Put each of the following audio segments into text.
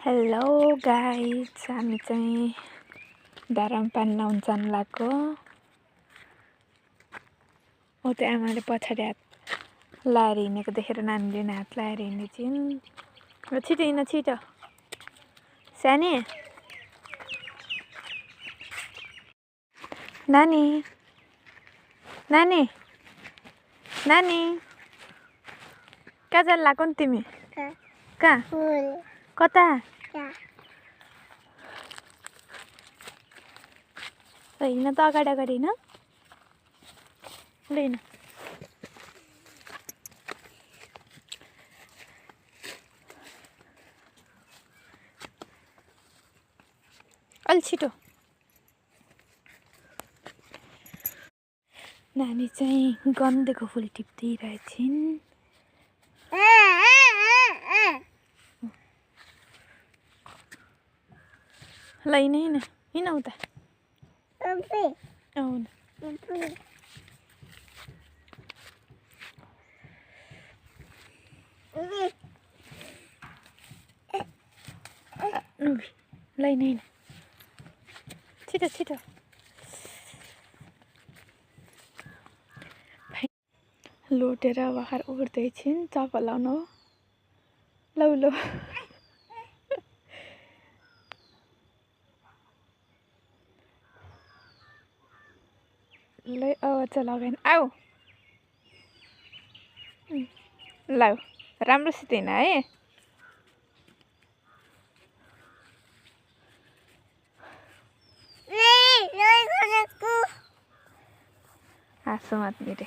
Hello guys, हामी चाहिँ धराम पानी लाउन जानु लाग्यो। हो त्यो आमाले पछाडि हात लाएर हिँडेको देखेर नानीले नि हात लाएर हिँड्दैछिन्। र छिटो हिँड छिटो सानी। नानी नानी नानी कहाँ जानु लाग्यो नि तिमी? कहाँ? कता? हिँड त अगाडि अगाडि हिँड। ल हिँड। अलि छिटो। नानी चाहिँ गन्धको फुल टिप्दै रहेछिन्। ल हिँड हिँड हिँड उता। ल हिँड हिँड छिटो छिटो। लोटेर भर्खर उड्दैछिन्। चप्पल लाउनु हो। लौ लौ ल चाहिँ लगाएन। आऊ ल राम्रोसित हिँड है। हाँसो मत मेरे।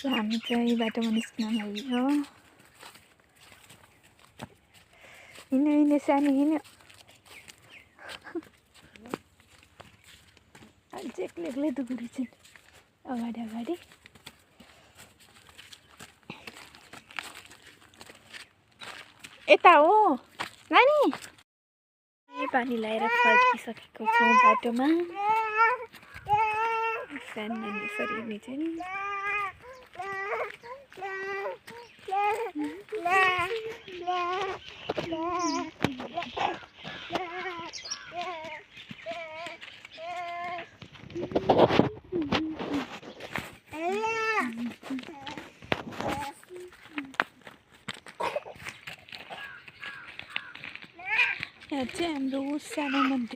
हामी चाहिँ बाटोमा निस्किन लाग्यो। हिँड हिँड सानो हिँड। अझै एक्लै एक्लै दुख्दैछन् अगाडि अगाडि। यता हो नानी। पानी लगाएर फर्किसकेको छौँ बाटोमा। सानो नानी यसरी हिँड्दैछन्। यहाँ चाहिँ हाम्रो सानो मन्दिर